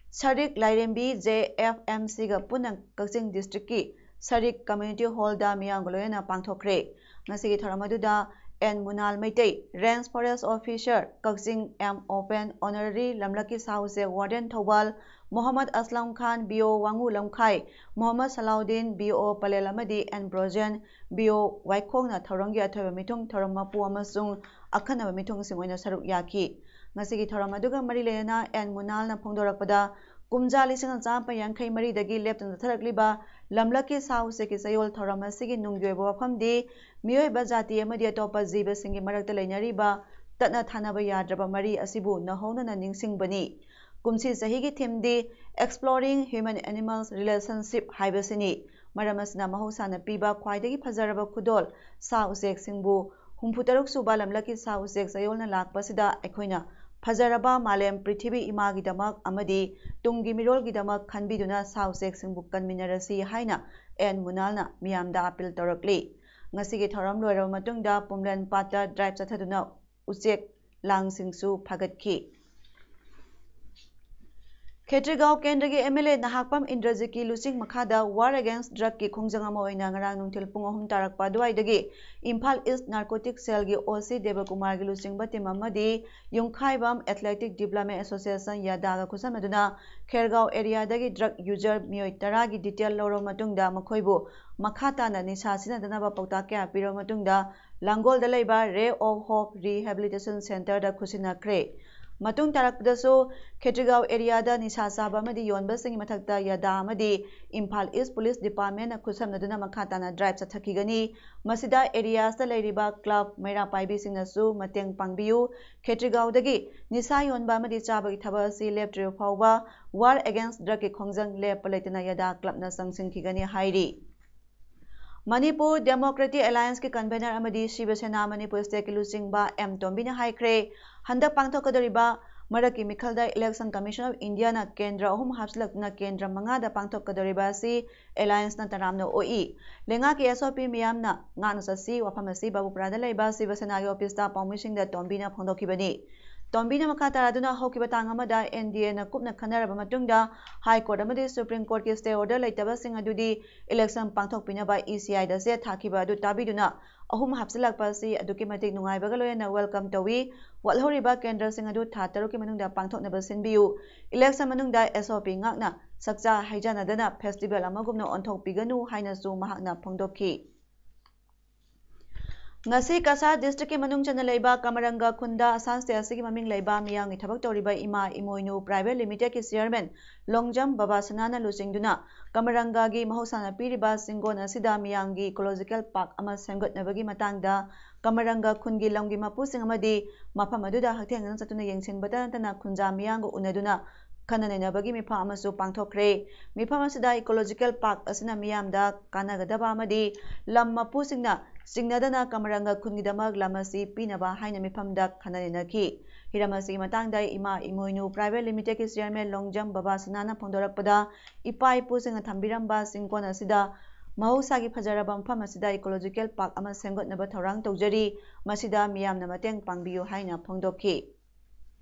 ꯁꯔꯤꯛ ꯂꯥꯏꯔꯦꯝꯕꯤ J F M Cꯒ ꯄꯨꯟꯅ ꯀꯛꯆꯤꯡ districtꯀꯤ ꯁꯔꯤꯛ Community Hallꯗ ꯃꯤꯌꯥꯝꯒ ꯂꯣꯏꯅꯅ ꯄꯥꯡꯊꯣꯛꯈ꯭ꯔꯦ꯫ ꯉꯁꯤꯒꯤ ꯊꯧꯔꯝ ꯑꯗꯨꯗ N Munal Meitei, Range Forest Officer, ꯀꯛꯆꯤꯡ M ꯑꯣꯄꯦꯟ, Honorary ꯂꯝꯂꯛꯀꯤ ꯁꯥ ꯎꯆꯦꯛ warden ꯊꯧꯕꯥꯜ, ꯃꯣꯍꯝꯃꯗ ꯑꯁꯂꯝ ꯈꯥꯟ, B O ꯋꯥꯉꯨ ꯂꯝꯈꯥꯏ, ꯃꯣꯍꯝꯃꯗ ꯁꯂꯥꯎꯗꯤꯟ, B O ꯄꯂꯦꯜ ꯑꯃꯗꯤ N ꯕ꯭ꯔꯣꯖꯦꯟ, B O ꯋꯥꯏꯈꯣꯡꯅ ꯊꯧꯔꯝꯒꯤ ꯑꯊꯣꯏꯕ ꯃꯤꯊꯨꯡ ꯊꯧꯔꯝ ꯃꯄꯨ ꯑꯃꯁꯨꯡ ꯑꯈꯟꯅꯕ ꯃꯤꯊꯨꯡꯁꯤꯡ ꯑꯣꯏꯅ ꯁꯔꯨꯛ ꯌꯥꯈꯤ꯫ ꯉꯁꯤꯒꯤ ꯊꯧꯔꯝ ꯑꯗꯨꯒ ꯃꯔꯤ ꯂꯩꯅꯅ N ꯃꯨꯅꯥꯜꯅ ꯐꯣꯡꯗꯣꯔꯛꯄꯗ, ꯀꯨꯝꯖꯥ ꯂꯤꯁꯤꯡ ꯑꯃ ꯆꯥꯃꯥꯄꯟ ꯌꯥꯡꯈꯩ ꯃꯔꯤꯗꯒꯤ ꯂꯦꯞꯇꯅ ꯆꯠꯊꯔꯛꯂꯤꯕ ꯂꯝꯂꯛꯀꯤ ꯁꯥ ꯎꯆꯦꯛꯀꯤ ꯆꯌꯣꯜ ꯊꯧꯔꯝ ꯑꯁꯤꯒꯤ ꯅꯨꯡꯒꯤ ꯑꯣꯏꯕ ꯋꯥꯐꯝꯗꯤ ꯃꯤꯑꯣꯏꯕ ꯖꯥꯇꯤ ꯑꯃꯗꯤ ꯑꯇꯣꯞꯄ ꯖꯤꯕꯁꯤꯡꯒꯤ ꯃꯔꯛꯇ ꯂꯩꯅꯔꯤꯕ ꯇꯠꯅ ꯊꯥꯅꯕ ꯌꯥꯗ꯭ꯔꯕ ꯃꯔꯤ ꯑꯁꯤꯕꯨ ꯅꯧꯍꯧꯅꯅ ꯅꯤꯡꯁꯤꯡꯕꯅꯤ꯫ ꯀꯨꯝꯁꯤ ꯆꯍꯤꯒꯤ themeꯗꯤ Exploring Human Animals Relationship ꯍꯥꯏꯕꯁꯤꯅꯤ꯫ ꯃꯔꯝ ꯑꯁꯤꯅ ꯃꯍꯧꯁꯥꯅ ꯄꯤꯕ ꯈ꯭ꯋꯥꯏꯗꯒꯤ ꯐꯖꯔꯕ ꯈꯨꯗꯣꯜ ꯁꯥ ꯎꯆꯦꯛꯁꯤꯡꯕꯨ ꯍꯨꯝꯐꯨꯇꯔꯨꯛ ꯁꯨꯕ ꯂꯝꯂꯛꯀꯤ ꯁꯥ ꯎꯆꯦꯛ ꯆꯌꯣꯜꯅ ꯂꯥꯛꯄꯁꯤꯗ ꯑꯩꯈꯣꯏꯅ ꯐꯖꯔꯕ ꯃꯥꯂꯦꯝ ꯄ꯭ꯔꯤꯊꯤꯕꯤ ꯏꯃꯥꯒꯤꯗꯃꯛ ꯑꯃꯗꯤ ꯇꯨꯡꯒꯤ ꯃꯤꯔꯣꯜꯒꯤꯗꯃꯛ ꯈꯟꯕꯤꯗꯨꯅ ꯁꯥ ꯎꯆꯦꯛꯁꯤꯡꯕꯨ ꯀꯟꯃꯤꯟꯅꯔꯁꯤ ꯍꯥꯏꯅ ꯑꯦꯟ ꯃꯨꯅꯥꯜꯅ ꯃꯤꯌꯥꯝꯗ ꯑꯥꯄꯤꯜ ꯇꯧꯔꯛꯂꯤ꯫ ꯉꯁꯤꯒꯤ ꯊꯧꯔꯝ ꯂꯣꯏꯔꯕ ꯃꯇꯨꯡꯗ ꯄꯨꯝꯂꯦꯟ ꯄꯥꯠꯇ ꯗ꯭ꯔꯥꯏꯚ ꯆꯠꯊꯗꯨꯅ ꯎꯆꯦꯛ ꯂꯥꯡꯁꯤꯡꯁꯨ ꯐꯥꯒꯠꯈꯤ꯫ ꯈꯦꯇ꯭ꯔꯤꯒꯥꯎ ꯀꯦꯟꯗ꯭ꯔꯒꯤ ꯑꯦꯝ ꯑꯦꯜ ꯑꯦ ꯅꯍꯥꯛꯄꯝ ꯏꯟꯗ꯭ꯔꯖꯤꯠꯀꯤ ꯂꯨꯆꯤꯡ ꯃꯈꯥꯗ War Against Drugꯀꯤ ꯈꯣꯡꯖꯪ ꯑꯃ ꯑꯣꯏꯅ ꯉꯔꯥꯡ ꯅꯨꯡꯊꯤꯜ ꯄꯨꯡ ꯑꯍꯨꯝ ꯇꯥꯔꯛꯄ ꯑꯗꯨꯋꯥꯏꯗꯒꯤ ꯏꯝꯐꯥꯜ ꯏꯁ ꯅꯥꯔꯀꯣꯇꯤꯛ ꯁꯦꯜꯒꯤ ꯑꯣ ꯁꯤ ꯗꯦꯕꯀꯨꯃꯥꯔꯒꯤ ꯂꯨꯆꯤꯡꯕ ꯇꯤꯝ ꯑꯃꯗꯤ ꯌꯨꯝꯈꯥꯏꯕꯝ athletic development association ꯌꯥꯗꯥꯒ ꯈꯨꯠꯁꯝꯅꯗꯨꯅ ꯈꯦꯔꯒꯥꯎ ꯑꯦꯔꯤꯌꯥꯗꯒꯤ drug user ꯃꯤꯑꯣꯏ ꯇꯔꯥꯒꯤ ꯗꯤꯇꯦꯜ ꯂꯧꯔꯕ ꯃꯇꯨꯡꯗ ꯃꯈꯣꯏꯕꯨ ꯃꯈꯥ ꯇꯥꯅ ꯅꯤꯁꯥ ꯁꯤꯖꯤꯟꯅꯗꯅꯕ ꯄꯥꯎꯇꯥꯛ ꯀꯌꯥ ꯄꯤꯔꯕ ꯃꯇꯨꯡꯗ ꯂꯥꯡꯒꯣꯜꯗ ꯂꯩꯕ Ray of Hope Rehabilitation Centreꯗ ꯈꯨꯠꯁꯤꯟꯅꯈ꯭ꯔꯦ꯫ ꯃꯇꯨꯡ ꯇꯥꯔꯛꯄꯗꯁꯨ ꯈꯦꯇ꯭ꯔꯤꯒꯥꯎ ꯑꯦꯔꯤꯌꯥꯗ ꯅꯤꯁꯥ ꯆꯥꯕ ꯑꯃꯗꯤ ꯌꯣꯟꯕꯁꯤꯡꯒꯤ ꯃꯊꯛꯇ ꯌꯥꯗꯥ ꯑꯃꯗꯤ ꯏꯝꯐꯥꯜ ꯏꯁ ꯄꯨꯂꯤꯁ ꯗꯤꯄꯥꯔꯠꯃꯦꯟꯅ ꯈꯨꯠꯁꯝꯅꯗꯨꯅ ꯃꯈꯥ ꯇꯥꯅ ꯗ꯭ꯔꯥꯏꯚ ꯆꯠꯊꯈꯤꯒꯅꯤ꯫ ꯃꯁꯤꯗ ꯑꯦꯔꯤꯌꯥꯁꯇ ꯂꯩꯔꯤꯕ ꯀ꯭ꯂꯕ ꯃꯩꯔꯥ ꯄꯥꯏꯕꯤꯁꯤꯡꯅꯁꯨ ꯃꯇꯦꯡ ꯄꯥꯡꯕꯤꯌꯨ꯫ ꯈꯦꯇ꯭ꯔꯤꯒꯥꯎꯗꯒꯤ ꯅꯤꯁꯥ ꯌꯣꯟꯕ ꯑꯃꯗꯤ ꯆꯥꯕꯒꯤ ꯊꯕꯛ ꯑꯁꯤ ꯂꯦꯞꯇ꯭ꯔꯤꯕ ꯐꯥꯎꯕ War Against Drugꯀꯤ ꯈꯣꯡꯖꯪ ꯂꯦꯞꯄ ꯂꯩꯇꯅ ꯌꯥꯗꯥ ꯀ꯭ꯂꯕꯅ ꯆꯪꯁꯤꯟꯈꯤꯒꯅꯤ ꯍꯥꯏꯔꯤ꯫ ꯃꯅꯤꯄꯨꯔ ꯗꯦꯃꯣꯀ꯭ꯔꯦꯇꯤꯛ ꯑꯦꯂꯥꯌꯟꯁꯀꯤ ꯀꯟꯚꯦꯅꯔ ꯑꯃꯗꯤ ꯁꯤꯕ ꯁꯦꯅꯥ ꯃꯅꯤꯄꯨꯔ ꯁ꯭ꯇꯦꯠꯀꯤ ꯂꯨꯆꯤꯡꯕ ꯑꯦꯝ ꯇꯣꯝꯕꯤꯅ ꯍꯥꯏꯈ꯭ꯔꯦ, ꯍꯟꯗꯛ ꯄꯥꯡꯊꯣꯛꯀꯗꯧꯔꯤꯕ ꯃꯔꯛꯀꯤ ꯃꯤꯈꯜꯗ Election Commission of Indiaꯅ ꯀꯦꯟꯗ꯭ꯔ ꯑꯍꯨꯝ ꯍꯥꯞꯆꯤꯜꯂꯛꯇꯨꯅ ꯀꯦꯟꯗ꯭ꯔ ꯃꯉꯥꯗ ꯄꯥꯡꯊꯣꯛꯀꯗꯧꯔꯤꯕ ꯑꯁꯤ ꯑꯦꯂꯥꯌꯟꯁꯅ ꯇꯔꯥꯝꯅ ꯑꯣꯛꯏ꯫ ꯂꯩꯉꯥꯛꯀꯤ S O P ꯃꯤꯌꯥꯝꯅ ꯉꯥꯛꯅ ꯆꯠꯁꯤ꯫ ꯋꯥꯐꯝ ꯑꯁꯤ ꯕꯥꯕꯨꯄꯨꯔꯥꯗ ꯂꯩꯕ ꯁꯤꯕ ꯁꯦꯅꯥꯒꯤ ꯑꯣꯐꯤꯁꯇ ꯄꯥꯎꯃꯤꯁꯤꯡꯗ ꯇꯣꯝꯕꯤꯅ ꯐꯣꯡꯗꯣꯛꯈꯤꯕꯅꯤ꯫ ꯇꯣꯝꯕꯤꯅ ꯃꯈꯥ ꯇꯥꯔꯗꯨꯅ ꯍꯧꯈꯤꯕ ꯇꯥꯡ ꯑꯃꯗ N D Aꯅ ꯀꯨꯞꯅ ꯈꯟꯅꯔꯕ ꯃꯇꯨꯡꯗ High Court ꯑꯃꯗꯤ Supreme Courtꯀꯤ stay order ꯂꯩꯇꯕꯁꯤꯡ ꯑꯗꯨꯗꯤ election ꯄꯥꯡꯊꯣꯛꯄꯤꯅꯕ E C Iꯗ ꯆꯦ ꯊꯥꯈꯤꯕ ꯑꯗꯨ ꯇꯥꯕꯤꯗꯨꯅ ꯑꯍꯨꯝ ꯍꯥꯞꯆꯤꯜꯂꯛꯄ ꯑꯁꯤ ꯑꯗꯨꯛꯀꯤ ꯃꯇꯤꯛ ꯅꯨꯡꯉꯥꯏꯕꯒ ꯂꯣꯏꯅꯅ welcome ꯇꯧꯏ꯫ ꯋꯥꯠꯍꯧꯔꯤꯕ ꯀꯦꯟꯗ꯭ꯔꯁꯤꯡ ꯑꯗꯨ ꯊꯥ ꯇꯔꯨꯛꯀꯤ ꯃꯅꯨꯡꯗ ꯄꯥꯡꯊꯣꯛꯅꯕ ꯁꯤꯟꯕꯤꯌꯨ꯫ Election ꯃꯅꯨꯡꯗ S O P ꯉꯥꯛꯅ ꯁꯛꯆꯥ ꯍꯩꯖꯥꯟꯅꯗꯅ festival ꯑꯃꯒꯨꯝꯅ ꯑꯣꯟꯊꯣꯛꯄꯤꯒꯅꯨ ꯍꯥꯏꯅꯁꯨ ꯃꯍꯥꯛꯅ ꯐꯣꯡꯗꯣꯛꯈꯤ꯫ ꯉꯁꯤ ꯀꯁꯥꯔ districtꯀꯤ ꯃꯅꯨꯡ ꯆꯟꯅ ꯂꯩꯕ ꯀꯃꯔꯪꯒ ꯈꯨꯟꯗ ꯑꯁꯥꯝ state ꯑꯁꯤꯒꯤ ꯃꯃꯤꯡ ꯂꯩꯕ ꯃꯤꯌꯥꯝꯒꯤ ꯊꯕꯛ ꯇꯧꯔꯤꯕ ꯏꯃꯥ ꯏꯃꯣꯏꯅꯨ Private Limitedꯀꯤ chairman ꯂꯣꯡꯖꯝ ꯕꯕꯥꯁꯅꯥꯅ ꯂꯨꯆꯤꯡꯗꯨꯅ ꯀꯃꯔꯪꯒꯒꯤ ꯃꯍꯧꯁꯥꯅ ꯄꯤꯔꯤꯕ ꯆꯤꯡꯒꯣꯟ ꯑꯁꯤꯗ ꯃꯤꯌꯥꯝꯒꯤ ecological park ꯑꯃ ꯁꯦꯝꯒꯠꯅꯕꯒꯤ ꯃꯇꯥꯡꯗ ꯀꯃꯔꯪꯒ ꯈꯨꯟꯒꯤ ꯂꯝꯒꯤ ꯃꯄꯨꯁꯤꯡ ꯑꯃꯗꯤ ꯃꯐꯝ ꯑꯗꯨꯗ ꯍꯛꯊꯦꯡꯅꯅ ꯆꯠꯇꯨꯅ ꯌꯦꯡꯁꯤꯟꯕꯇ ꯅꯠꯇꯅ ꯈꯨꯟꯖꯥ ꯃꯤꯌꯥꯝꯒ ꯎꯅꯗꯨꯅ ꯈꯟꯅ ꯅꯩꯅꯕꯒꯤ ꯃꯤꯐꯝ ꯑꯃꯁꯨ ꯄꯥꯡꯊꯣꯛꯈ꯭ꯔꯦ꯫ ꯃꯤꯐꯝ ꯑꯁꯤꯗ ecological park ꯑꯁꯤꯅ ꯃꯤꯌꯥꯝꯗ ꯀꯥꯟꯅꯒꯗꯕ ꯑꯃꯗꯤ ꯂꯝ ꯃꯄꯨꯁꯤꯡꯅ ꯆꯤꯡꯅꯗꯅ ꯀꯃꯔꯪꯒ ꯈꯨꯟꯒꯤꯗꯃꯛ ꯂꯝ ꯑꯁꯤ ꯄꯤꯅꯕ ꯍꯥꯏꯅ ꯃꯤꯐꯝꯗ ꯈꯟꯅ ꯅꯩꯅꯈꯤ꯫ ꯍꯤꯔꯝ ꯑꯁꯤꯒꯤ ꯃꯇꯥꯡꯗ ꯏꯃꯥ ꯏꯃꯣꯏꯅꯨ Private Limited ꯀꯤ Chairman ꯂꯣꯡꯖꯝ ꯕꯕꯥꯁꯅꯥꯅ ꯐꯣꯡꯗꯣꯔꯛꯄꯗ, ꯏꯄꯥ ꯏꯄꯨꯁꯤꯡꯅ ꯊꯝꯕꯤꯔꯝꯕ ꯆꯤꯡꯀꯣꯟ ꯑꯁꯤꯗ ꯃꯍꯧꯁꯥꯒꯤ ꯐꯖꯔꯕ ꯃꯐꯝ ꯑꯁꯤꯗ Ecological Park ꯑꯃ ꯁꯦꯝꯒꯠꯅꯕ ꯊꯧꯔꯥꯡ ꯇꯧꯖꯔꯤ, ꯃꯁꯤꯗ ꯃꯤꯌꯥꯝꯅ ꯃꯇꯦꯡ ꯄꯥꯡꯕꯤꯌꯨ ꯍꯥꯏꯅ ꯐꯣꯡꯗꯣꯛꯈꯤ꯫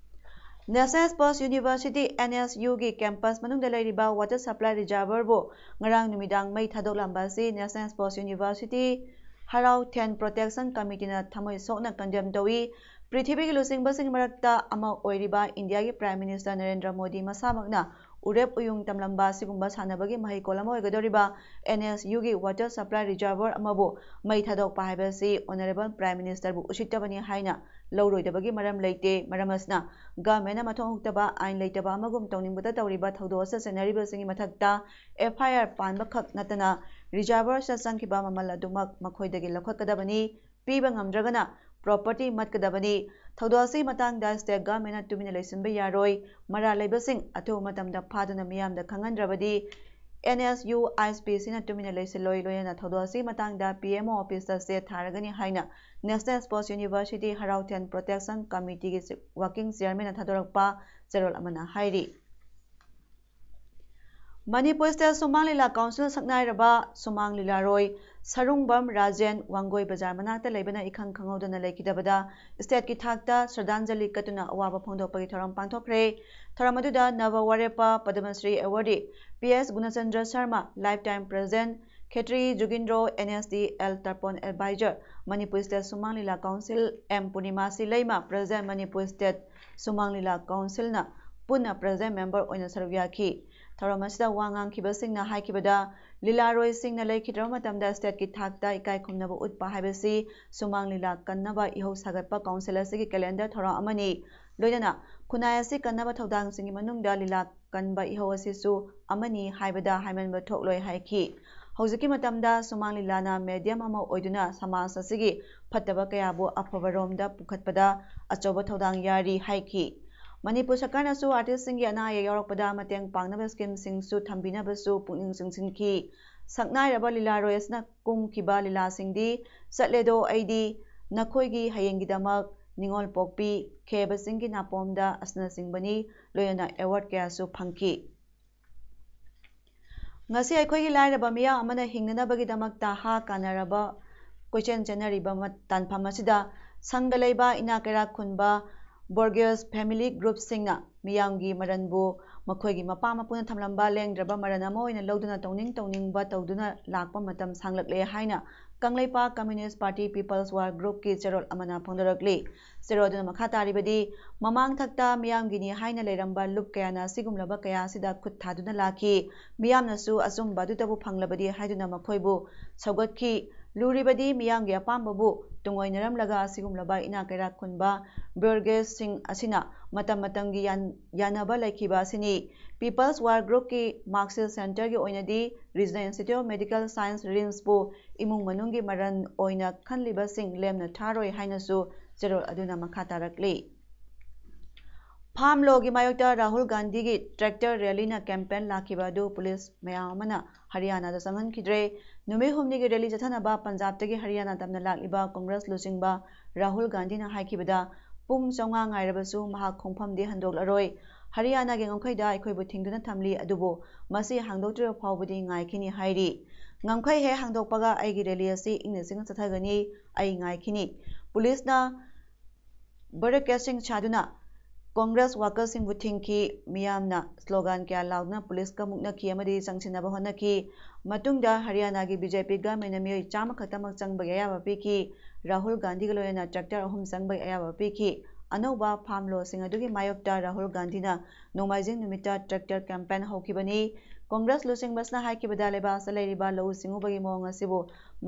National Sports University, N S U ꯒꯤ campus ꯃꯅꯨꯡꯗ ꯂꯩꯔꯤꯕ water supply reservoir ꯕꯨ ꯉꯔꯥꯡ ꯅꯨꯃꯤꯗꯥꯡ ꯃꯩ ꯊꯥꯗꯣꯛꯂꯝꯕ ꯑꯁꯤ National Sports University ꯍꯔꯥꯎ ꯊꯦꯟ Protection Committee ꯅ ꯊꯃꯣꯏ ꯁꯣꯛꯅ condemn ꯇꯧꯏ꯫ ꯄ꯭ꯔꯤꯊꯤꯕꯤꯒꯤ ꯂꯨꯆꯤꯡꯕꯁꯤꯡꯒꯤ ꯃꯔꯛꯇ ꯑꯃ ꯑꯣꯏꯔꯤꯕ ꯏꯟꯗꯤꯌꯥꯒꯤ Prime Minister ꯅꯔꯦꯟꯗ꯭ꯔ ꯃꯣꯗꯤ ꯃꯁꯥꯃꯛꯅ ꯎꯔꯦꯞ ꯎꯌꯨꯡ ꯇꯝꯂꯝꯕ ꯑꯁꯤꯒꯨꯝꯕ ꯁꯥꯟꯅꯕꯒꯤ ꯃꯍꯩꯀꯣꯜ ꯑꯃ ꯑꯣꯏꯒꯗꯧꯔꯤꯕ N S U ꯒꯤ water supply reservoir ꯑꯃꯕꯨ ꯃꯩ ꯊꯥꯗꯣꯛꯄ ꯍꯥꯏꯕꯁꯤ Honourable Prime Minister ꯕꯨ ꯎꯁꯤꯠꯇꯕꯅꯤ ꯍꯥꯏꯅ ꯂꯧꯔꯣꯏꯗꯕꯒꯤ ꯃꯔꯝ ꯂꯩꯇꯦ꯫ ꯃꯔꯝ ꯑꯁꯤꯅ government ꯅ ꯃꯊꯣꯡ ꯍꯨꯛꯇꯕ, ꯑꯥꯏꯟ ꯂꯩꯇꯕ ꯑꯃꯒꯨꯝ ꯇꯧꯅꯤꯡꯕꯇ ꯇꯧꯔꯤꯕ ꯊꯧꯗꯣꯛ ꯑꯁꯤꯗ ꯆꯦꯟꯅꯔꯤꯕꯁꯤꯡꯒꯤ ꯃꯊꯛꯇ F I R ꯄꯥꯟꯕꯈꯛ ꯅꯠꯇꯅ reservoir ꯁꯤꯗ ꯆꯪꯈꯤꯕ ꯃꯃꯜ ꯑꯗꯨꯃꯛ ꯃꯈꯣꯏꯗꯒꯤ ꯂꯧꯈꯠꯀꯗꯕꯅꯤ꯫ ꯄꯤꯕ ꯉꯝꯗ꯭ꯔꯒꯅ property ꯃꯠꯀꯗꯕꯅꯤ꯫ ꯊꯧꯗꯣꯛ ꯑꯁꯤꯒꯤ ꯃꯇꯥꯡꯗ state government ꯅ ꯇꯨꯃꯤꯟꯅ ꯂꯩꯁꯤꯟꯕ ꯌꯥꯔꯣꯏ꯫ ꯃꯔꯥꯜ ꯂꯩꯕꯁꯤꯡ ꯑꯊꯨꯕ ꯃꯇꯝꯗ ꯐꯥꯗꯨꯅ ꯃꯤꯌꯥꯝꯗ ꯈꯪꯍꯟꯗ꯭ꯔꯕꯗꯤ N S U I S P C ꯅ ꯇꯨꯃꯤꯟꯅ ꯂꯩꯁꯤꯜꯂꯣꯏ꯫ ꯂꯣꯏꯅꯅ ꯊꯧꯗꯣꯛ ꯑꯁꯤꯒꯤ ꯃꯇꯥꯡꯗ P M O office ꯇ ꯆꯦ ꯊꯥꯔꯒꯅꯤ ꯍꯥꯏꯅ National Sports University ꯍꯔꯥꯎ ꯊꯦꯟ Protection Committee ꯒꯤ working chairman ꯅ ꯊꯥꯗꯣꯔꯛꯄ ꯆꯦꯔꯣꯜ ꯑꯃꯅ ꯍꯥꯏꯔꯤ꯫ ꯃꯅꯤꯄꯨꯔ State ꯁꯨꯃꯥꯡ ꯂꯤꯂꯥ Council ꯁꯛꯅꯥꯏꯔꯕ ꯁꯨꯃꯥꯡ ꯂꯤꯂꯥꯔꯣꯏ ꯁꯔꯨꯡꯕꯝ ꯔꯥꯖꯦꯟ ꯋꯥꯡꯒꯣꯏ ꯕꯖꯥꯔ ꯃꯅꯥꯛꯇ ꯂꯩꯕꯅ ꯏꯈꯪ ꯈꯪꯍꯧꯗꯅ ꯂꯩꯈꯤꯗꯕꯗ state ꯀꯤ ꯊꯥꯛꯇ ꯁ꯭ꯔꯗꯥꯟꯖꯂꯤ ꯀꯠꯇꯨꯅ ꯑꯋꯥꯕ ꯐꯣꯡꯗꯣꯛꯄꯒꯤ ꯊꯧꯔꯝ ꯄꯥꯡꯊꯣꯛꯈ꯭ꯔꯦ꯫ ꯊꯧꯔꯝ ꯑꯗꯨꯗ ꯅꯕ ꯋꯥꯔꯦꯞꯄ Padma Shri awardee P S ꯒꯨꯅꯆꯟꯗ꯭ꯔ Sharma, lifetime president ꯈꯦꯇ꯭ꯔꯤ ꯖꯨꯒꯤꯟꯗ꯭ꯔꯣ, N S D L ꯇꯔꯄꯣꯟ advisor, Manipur State ꯁꯨꯃꯥꯡ ꯂꯤꯂꯥ Council, M ꯄꯨꯔꯅꯤꯃꯥꯁꯤ ꯂꯩꯃ, president, ꯃꯅꯤꯄꯨꯔ State ꯁꯨꯃꯥꯡ ꯂꯤꯂꯥ Council ꯅ ꯄꯨꯟꯅ president member ꯑꯣꯏꯅ ꯁꯔꯨꯛ ꯌꯥꯈꯤ꯫ ꯊꯧꯔꯝ ꯑꯁꯤꯗ ꯋꯥ ꯉꯥꯡꯈꯤꯕꯁꯤꯡꯅ ꯍꯥꯏꯈꯤꯕꯗ, ꯂꯤꯂꯥꯔꯣꯏꯁꯤꯡꯅ ꯂꯩꯈꯤꯗ꯭ꯔꯕ ꯃꯇꯝꯗ state ꯀꯤ ꯊꯥꯛꯇ ꯏꯀꯥꯏ ꯈꯨꯝꯅꯕ ꯎꯠꯄ ꯍꯥꯏꯕꯁꯤ ꯁꯨꯃꯥꯡ ꯂꯤꯂꯥ ꯀꯟꯅꯕ ꯏꯍꯧ ꯁꯥꯒꯠꯄ council ꯑꯁꯤꯒꯤ calendar ꯊꯧꯔꯝ ꯑꯃꯅꯤ꯫ ꯂꯣꯏꯅꯅ ꯈꯨꯟꯅꯥꯏ ꯑꯁꯤ ꯀꯟꯅꯕ ꯊꯧꯗꯥꯡꯁꯤꯡꯒꯤ ꯃꯅꯨꯡꯗ ꯂꯤꯂꯥ ꯀꯟꯕ ꯏꯍꯧ ꯑꯁꯤꯁꯨ ꯑꯃꯅꯤ ꯍꯥꯏꯕꯗ ꯍꯥꯏꯃꯟꯕ ꯊꯣꯛꯂꯣꯏ ꯍꯥꯏꯈꯤ꯫ ꯍꯧꯖꯤꯛꯀꯤ ꯃꯇꯝꯗ ꯁꯨꯃꯥꯡ ꯂꯤꯂꯥꯅ medium ꯑꯃ ꯑꯣꯏꯗꯨꯅ ꯁꯃꯥꯖ ꯑꯁꯤꯒꯤ ꯐꯠꯇꯕ ꯀꯌꯥꯕꯨ ꯑꯐꯕꯔꯣꯝꯗ ꯄꯨꯈꯠꯄꯗ ꯑꯆꯧꯕ ꯊꯧꯗꯥꯡ ꯌꯥꯔꯤ ꯍꯥꯏꯈꯤ꯫ ꯃꯅꯤꯄꯨꯔ ꯁꯔꯀꯥꯔꯅꯁꯨ artist ꯁꯤꯡꯒꯤ ꯑꯅꯥ ꯑꯌꯦꯛ ꯌꯥꯎꯔꯛꯄꯗ ꯃꯇꯦꯡ ꯄꯥꯡꯅꯕ scheme ꯁꯤꯡꯁꯨ ꯊꯝꯕꯤꯅꯕꯁꯨ ꯄꯨꯛꯅꯤꯡ ꯆꯤꯡꯁꯤꯟꯈꯤ꯫ ꯁꯛꯅꯥꯏꯔꯕ ꯂꯤꯂꯥꯔꯣꯏ ꯑꯁꯤꯅ ꯀꯨꯝꯈꯤꯕ ꯂꯤꯂꯥꯁꯤꯡꯗꯤ ꯆꯠꯂꯦꯗꯣ ꯑꯩꯗꯤ, ꯅꯈꯣꯏꯒꯤ ꯍꯌꯦꯡꯒꯤꯗꯃꯛ, ꯅꯤꯉꯣꯜ ꯄꯣꯛꯄꯤ, ꯈꯦꯕꯁꯤꯡꯒꯤ ꯅꯥꯄꯣꯝꯗ ꯑꯁꯤꯅꯆꯤꯡꯕꯅꯤ꯫ ꯂꯣꯏꯅꯅ ꯑꯦꯋꯥꯔꯗ ꯀꯌꯥꯁꯨ ꯐꯪꯈꯤ꯫ ꯉꯁꯤ ꯑꯩꯈꯣꯏꯒꯤ ꯂꯥꯏꯔꯕ ꯃꯤꯌꯥꯝ ꯑꯃꯅ ꯍꯤꯡꯅꯅꯕꯒꯤꯗꯃꯛꯇ ꯍꯥ ꯀꯥꯟꯅꯔꯕ ꯀꯣꯏꯆꯦꯟ ꯆꯦꯟꯅꯔꯤꯕ ꯃ-, ꯇꯥꯟꯐꯝ ꯑꯁꯤꯗ ꯁꯪꯒ ꯂꯩꯕ ꯏꯅꯥꯛ ꯀꯩꯔꯥꯛ ꯈꯨꯟꯕ ꯕꯣꯔꯒꯦꯁ ꯐꯦꯃꯤꯂꯤ ꯒ꯭ꯔꯨꯞꯁꯤꯡꯅ ꯃꯤꯌꯥꯝꯒꯤ ꯃꯔꯟꯕꯨ ꯃꯈꯣꯏꯒꯤ ꯃꯄꯥ ꯃꯄꯨꯅ ꯊꯝꯂꯝꯕ ꯂꯦꯡꯗ꯭ꯔꯕ ꯃꯔꯟ ꯑꯃ ꯑꯣꯏꯅ ꯂꯧꯗꯨꯅ ꯇꯧꯅꯤꯡ ꯇꯧꯅꯤꯡꯕ ꯇꯧꯗꯨꯅ ꯂꯥꯛꯄ ꯃꯇꯝ ꯁꯥꯡꯂꯛꯂꯦ ꯍꯥꯏꯅ ꯀꯪꯂꯩꯄꯥꯛ ꯀꯝꯃ꯭ꯌꯨꯅꯤꯁ꯭ꯠ ꯄꯥꯔꯇꯤ ꯄꯤꯄꯜꯁ ꯋꯥꯔ ꯒ꯭ꯔꯨꯞꯀꯤ ꯆꯦꯔꯣꯜ ꯑꯃꯅ ꯐꯣꯡꯗꯣꯔꯛꯂꯤ꯫ ꯆꯦꯔꯣꯜ ꯑꯗꯨꯅ ꯃꯈꯥ ꯇꯥꯔꯤꯕꯗꯤ, ꯃꯃꯥꯡ ꯊꯛꯇ ꯃꯤꯌꯥꯝꯒꯤꯅꯤ ꯍꯥꯏꯅ ꯂꯩꯔꯝꯕ ꯂꯨꯞ ꯀꯌꯥꯅ ꯑꯁꯤꯒꯨꯝꯂꯕ ꯀꯌꯥ ꯑꯁꯤꯗ ꯈꯨꯠ ꯊꯥꯗꯨꯅ ꯂꯥꯛꯈꯤ꯫ ꯃꯤꯌꯥꯝꯅꯁꯨ ꯑꯆꯨꯝꯕ ꯑꯗꯨꯇꯕꯨ ꯐꯪꯂꯕꯗꯤ ꯍꯥꯏꯗꯨꯅ ꯃꯈꯣꯏꯕꯨ ꯁꯧꯒꯠꯈꯤ꯫ ꯂꯨꯔꯤꯕꯗꯤ ꯃꯤꯌꯥꯝꯒꯤ ꯑꯄꯥꯝꯕꯕꯨ ꯇꯨꯡꯑꯣꯏꯅꯔꯝꯂꯒ ꯑꯁꯤꯒꯨꯝꯂꯕ ꯏꯅꯥꯛ ꯀꯩꯔꯥꯛ ꯈꯨꯟꯕ ꯕꯣꯔꯒꯦꯁꯁꯤꯡ ꯑꯁꯤꯅ ꯃꯇꯝ ꯃꯇꯝꯒꯤ ꯌꯥꯟ-, ꯌꯥꯅꯕ ꯂꯩꯈꯤꯕ ꯑꯁꯤꯅꯤ꯫ ꯄꯤꯄꯜꯁ ꯋꯥꯔ ꯒ꯭ꯔꯨꯞꯀꯤ ꯃꯥꯔꯛꯁꯤꯜ ꯁꯦꯟꯇꯔꯒꯤ ꯑꯣꯏꯅꯗꯤ regional institute of medical science, ꯔꯤꯝꯁꯄꯨ ꯏꯃꯨꯡ ꯃꯅꯨꯡꯒꯤ ꯃꯔꯟ ꯑꯣꯏꯅ ꯈꯜꯂꯤꯕꯁꯤꯡ ꯂꯦꯝꯅ ꯊꯥꯔꯣꯏ ꯍꯥꯏꯅꯁꯨ ꯆꯦꯔꯣꯜ ꯑꯗꯨꯅ ꯃꯈꯥ ꯇꯥꯔꯛꯂꯤ꯫ ꯐꯥꯝ ꯂꯣꯒꯤ ꯃꯥꯌꯣꯛꯇ ꯔꯥꯍꯨꯜ ꯒꯥꯟꯙꯤꯒꯤ ꯇ꯭ꯔꯦꯛꯇꯔ ꯔꯦꯂꯤꯅ ꯀꯦꯝꯄꯦꯟ ꯂꯥꯛꯈꯤꯕ ꯑꯗꯨ ꯄꯨꯂꯤꯁ ꯃꯌꯥꯝ ꯑꯃꯅ ꯍꯔꯤꯌꯥꯅꯥꯗ ꯆꯪꯍꯟꯈꯤꯗ꯭ꯔꯦ꯫ ꯅꯨꯃꯤꯠ ꯍꯨꯝꯅꯤꯒꯤ ꯔꯦꯂꯤ ꯆꯠꯊꯅꯕ ꯄꯟꯖꯥꯕꯇꯒꯤ ꯍꯔꯤꯌꯥꯅꯥ ꯇꯝꯅ ꯂꯥꯛꯂꯤꯕ ꯀꯣꯡꯒ꯭ꯔꯦꯁ ꯂꯨꯆꯤꯡꯕ ꯔꯥꯍꯨꯜ ꯒꯥꯟꯙꯤꯅ ꯍꯥꯏꯈꯤꯕꯗ, "ꯄꯨꯡ ꯆꯥꯝꯃꯉꯥ ꯉꯥꯏꯔꯕꯁꯨ ꯃꯍꯥꯛ ꯈꯣꯡꯐꯝꯗꯤ ꯍꯟꯗꯣꯛꯂꯔꯣꯏ꯫ ꯍꯔꯤꯌꯥꯅꯥꯒꯤ ꯉꯝꯈꯩꯗ ꯑꯩꯈꯣꯏꯕꯨ ꯊꯤꯡꯗꯨꯅ ꯊꯝꯂꯤ, ꯑꯗꯨꯕꯨ ꯃꯁꯤ ꯍꯥꯡꯗꯣꯛꯇ꯭ꯔꯤꯕ ꯐꯥꯎꯕꯗꯤ ꯉꯥꯏꯈꯤꯅꯤ" ꯍꯥꯏꯔꯤ꯫ "ꯉꯝꯈꯩ ꯍꯦꯛ ꯍꯥꯡꯗꯣꯛꯄꯒ ꯑꯩꯒꯤ ꯔꯦꯂꯤ ꯑꯁꯤ ꯏꯪꯅ ꯆꯤꯛꯅ ꯆꯠꯊꯒꯅꯤ꯫ ꯑꯩ ꯉꯥꯏꯈꯤꯅꯤ"꯫ ꯄꯨꯂꯤꯁꯅ ꯕꯦꯔꯤꯀꯦꯗꯁꯤꯡ ꯁꯥꯗꯨꯅ ꯀꯣꯡꯒ꯭ꯔꯦꯁ ꯋꯥꯀꯔꯁꯤꯡꯕꯨ ꯊꯤꯡꯈꯤ꯫ ꯃꯤꯌꯥꯝꯅ ꯁ꯭ꯂꯣꯒꯥꯟ ꯀꯌꯥ ꯂꯥꯎꯗꯨꯅ ꯄꯨꯂꯤꯁꯀ ꯃꯨꯛꯅꯈꯤ ꯑꯃꯗꯤ ꯆꯪꯁꯤꯟꯅꯕ ꯍꯣꯠꯅꯈꯤ꯫ ꯃꯇꯨꯡꯗ ꯍꯔꯤꯌꯥꯅꯥꯒꯤ ꯕꯤ ꯖꯦ ꯄꯤ ꯒꯚꯔꯟꯃꯦꯟꯠꯅ ꯃꯤꯑꯣꯏ ꯆꯥꯝꯃ ꯈꯛꯇꯃꯛ ꯆꯪꯕꯒꯤ ꯑꯌꯥꯕ ꯄꯤꯈꯤ꯫ ꯔꯥꯍꯨꯜ ꯒꯥꯟꯙꯤꯒ ꯂꯣꯏꯅꯅ ꯇ꯭ꯔꯦꯛꯇꯔ ꯑꯍꯨꯝ ꯆꯪꯕꯒꯤ ꯑꯌꯥꯕ ꯄꯤꯈꯤ꯫ ꯑꯅꯧꯕ ꯐꯥꯝ ꯂꯣꯁꯤꯡ ꯑꯗꯨꯒꯤ ꯃꯥꯌꯣꯛꯇ ꯔꯥꯍꯨꯜ ꯒꯥꯟꯙꯤꯅ ꯅꯣꯡꯃꯥꯏꯖꯤꯡ ꯅꯨꯃꯤꯠꯇ ꯇ꯭ꯔꯦꯛꯇꯔ ꯀꯦꯝꯄꯦꯟ ꯍꯧꯈꯤꯕꯅꯤ꯫ ꯀꯣꯡꯒ꯭ꯔꯦꯁ ꯂꯨꯆꯤꯡꯕꯁꯤꯅ ꯍꯥꯏꯈꯤꯕꯗ, ꯂꯩꯕꯥꯛ ꯑꯁꯤꯗ ꯂꯩꯔꯤꯕ ꯂꯧꯎ ꯁꯤꯡꯎꯕꯒꯤ ꯃꯑꯣꯡ ꯑꯁꯤꯕꯨ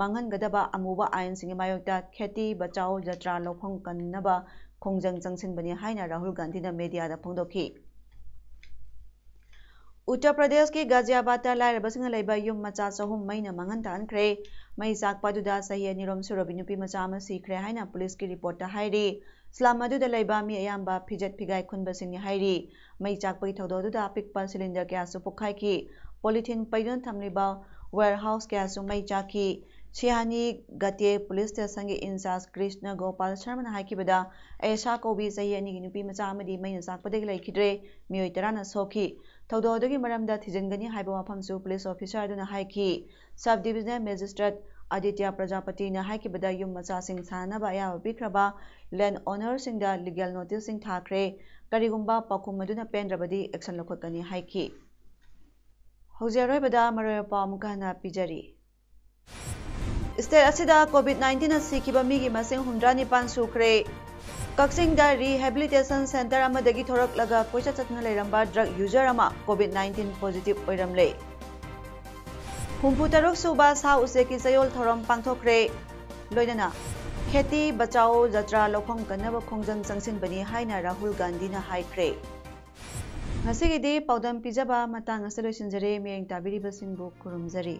ꯃꯥꯡꯍꯟꯒꯗꯕ ꯑꯃꯨꯕ ꯑꯥꯏꯟꯁꯤꯡꯒꯤ ꯃꯥꯌꯣꯛꯇ ꯈꯦꯇꯤ ꯕꯆꯥꯎ ꯖꯇ꯭ꯔꯥ ꯂꯧꯐꯝ ꯀꯟꯅꯕ ꯈꯣꯡꯖꯪ ꯆꯪꯁꯤꯟꯕꯅꯤ ꯍꯥꯏꯅ ꯔꯥꯍꯨꯜ ꯒꯥꯟꯙꯤꯅ ꯃꯦꯗꯤꯌꯥꯗ ꯐꯣꯡꯗꯣꯛꯈꯤ꯫ ꯎꯠꯇꯔ ꯄ꯭ꯔꯗꯦꯁꯀꯤ ꯒꯥꯖꯤꯌꯥꯕꯥꯗꯇ ꯂꯥꯏꯔꯕꯁꯤꯡꯅ ꯂꯩꯕ ꯌꯨꯝ ꯃꯆꯥ ꯆꯍꯨꯝ ꯃꯩꯅ ꯃꯥꯡꯍꯟ ꯇꯥꯍꯟꯈ꯭ꯔꯦ꯫ ꯃꯩ ꯆꯥꯛꯄ ꯑꯗꯨꯗ ꯆꯍꯤ ꯑꯅꯤꯔꯣꯝ ꯁꯨꯔꯕꯤ ꯅꯨꯄꯤ ꯃꯆꯥ ꯑꯃ ꯁꯤꯈ꯭ꯔꯦ ꯍꯥꯏꯅ ꯄꯨꯂꯤꯁꯀꯤ ꯔꯤꯄꯣꯔꯠꯇ ꯍꯥꯏꯔꯤ꯫ ꯁ꯭ꯂꯝ ꯑꯗꯨꯗ ꯂꯩꯕ ꯃꯤ ꯑꯌꯥꯝꯕ ꯐꯤꯖꯦꯠ ꯐꯤꯒꯥꯏ ꯈꯨꯟꯕꯁꯤꯡꯅꯤ ꯍꯥꯏꯔꯤ꯫ ꯃꯩ ꯆꯥꯛꯄꯒꯤ ꯊꯧꯗꯣꯛ ꯑꯗꯨꯗ ꯑꯄꯤꯛꯄ ꯁꯤꯂꯤꯟꯗꯔ ꯀꯌꯥꯁꯨ ꯄꯣꯈꯥꯏꯈꯤ꯫ ꯄꯣꯂꯤꯊꯤꯟ ꯄꯩꯗꯨꯅ ꯊꯝꯂꯤꯕ ꯋꯦꯌꯔꯍꯥꯎꯁ ꯀꯌꯥꯁꯨ ꯃꯩ ꯆꯥꯛꯈꯤ꯫ ꯁꯤꯍꯥꯅꯤ ꯒꯇꯦ ꯄꯨꯂꯤꯁ ꯁ꯭ꯇꯦꯁꯟꯒꯤ ꯏꯟꯆꯥꯔꯖ ꯀ꯭ꯔꯤꯁꯅ ꯒꯣꯄꯥꯜ ꯁꯔꯃꯅ ꯍꯥꯏꯈꯤꯕꯗ, ꯑꯦꯁꯥ ꯀꯧꯕꯤ ꯆꯍꯤ ꯑꯅꯤꯒꯤ ꯅꯨꯄꯤ ꯃꯆꯥ ꯑꯃꯗꯤ ꯃꯩꯅ ꯆꯥꯛꯄꯗꯒꯤ ꯂꯩꯈꯤꯗ꯭ꯔꯦ꯫ ꯃꯤꯑꯣꯏ ꯇꯔꯥꯅ ꯁꯣꯛꯈꯤ꯫ ꯊꯧꯗꯣꯛ ꯑꯗꯨꯒꯤ ꯃꯔꯝꯗ ꯊꯤꯖꯤꯟꯒꯅꯤ ꯍꯥꯏꯕ ꯋꯥꯐꯝꯁꯨ ꯄꯨꯂꯤꯁ ꯑꯣꯐꯤꯁꯥꯔ ꯑꯗꯨꯅ ꯍꯥꯏꯈꯤ꯫ ꯁꯕ ꯗꯤꯕꯤꯖꯅꯦꯜ ꯃꯦꯖꯤꯁꯇ꯭ꯔꯦꯠ ꯑꯥꯗꯤꯇ꯭ꯌ ꯄ꯭ꯔꯖꯥꯄꯇꯤꯅ ꯍꯥꯏꯈꯤꯕꯗ, ꯌꯨꯝ ꯃꯆꯥꯁꯤꯡ ꯁꯥꯟꯅꯅꯕ ꯑꯌꯥꯕ ꯄꯤꯈ꯭ꯔꯕ ꯂꯦꯟ ꯑꯣꯅꯔꯁꯤꯡꯗ ꯂꯤꯒꯦꯜ ꯅꯣꯇꯤꯁꯁꯤꯡ ꯊꯥꯈ꯭ꯔꯦ꯫ ꯀꯔꯤꯒꯨꯝꯕ ꯄꯥꯎꯈꯨꯝ ꯑꯗꯨꯅ ꯄꯦꯟꯗ꯭ꯔꯕꯗꯤ ꯑꯦꯛꯁꯟ ꯂꯧꯈꯠꯀꯅꯤ ꯍꯥꯏꯈꯤ꯫ ꯍꯧꯖꯤꯛ ꯑꯔꯣꯏꯕꯗ ꯃꯔꯨꯑꯣꯏꯕ ꯄꯥꯎ ꯑꯃꯨꯛꯀ ꯍꯟꯅ ꯄꯤꯖꯔꯤ꯫ ꯁ꯭ꯇꯦꯠ ꯑꯁꯤꯗ ꯀꯣꯚꯤꯗ ꯅꯥꯏꯟꯇꯤꯟꯅ ꯁꯤꯈꯤꯕ ꯃꯤꯒꯤ ꯃꯁꯤꯡ ꯍꯨꯝꯗ꯭ꯔꯥ ꯅꯤꯄꯥꯟ ꯁꯨꯈ꯭ꯔꯦ꯫ ꯀꯛꯆꯤꯡꯗ ꯔꯤꯍꯦꯕꯤꯂꯤꯇꯦꯁꯟ ꯁꯦꯟꯇꯔ ꯑꯃꯗꯒꯤ ꯊꯣꯔꯛꯂꯒ ꯀꯣꯏꯆꯠ ꯆꯠꯇꯨꯅ ꯂꯩꯔꯝꯕ ꯗ꯭ꯔꯒ ꯌꯨꯖꯔ ꯑꯃ ꯀꯣꯚꯤꯗ ꯅꯥꯏꯟꯇꯤꯟ ꯄꯣꯖꯤꯇꯤꯚ ꯑꯣꯏꯔꯝꯂꯦ꯫ ꯍꯨꯝꯐꯨ ꯇꯔꯨꯛ ꯁꯨꯕ ꯁꯥ ꯎꯆꯦꯛꯀꯤ ꯆꯌꯣꯜ ꯊꯧꯔꯝ ꯄꯥꯡꯊꯣꯛꯈ꯭ꯔꯦ꯫ ꯂꯣꯏꯅꯅ ꯈꯦꯇꯤ ꯕꯆꯥꯎ ꯖꯇ꯭ꯔꯥ ꯂꯧꯐꯝ ꯀꯟꯅꯕ ꯈꯣꯡꯖꯪ ꯆꯪꯁꯤꯟꯕꯅꯤ ꯍꯥꯏꯅ ꯔꯥꯍꯨꯜ ꯒꯥꯟꯙꯤꯅ ꯍꯥꯏꯈ꯭ꯔꯦ꯫ ꯉꯁꯤꯒꯤꯗꯤ ꯄꯥꯎꯗꯝ ꯄꯤꯖꯕ ꯃꯇꯥꯡ ꯑꯁꯤꯗ ꯂꯣꯏꯁꯤꯟꯖꯔꯦ꯫ ꯃꯤꯠꯌꯦꯡ ꯇꯥꯕꯤꯔꯤꯕꯁꯤꯡꯕꯨ ꯈꯨꯔꯨꯝꯖꯔꯤ꯫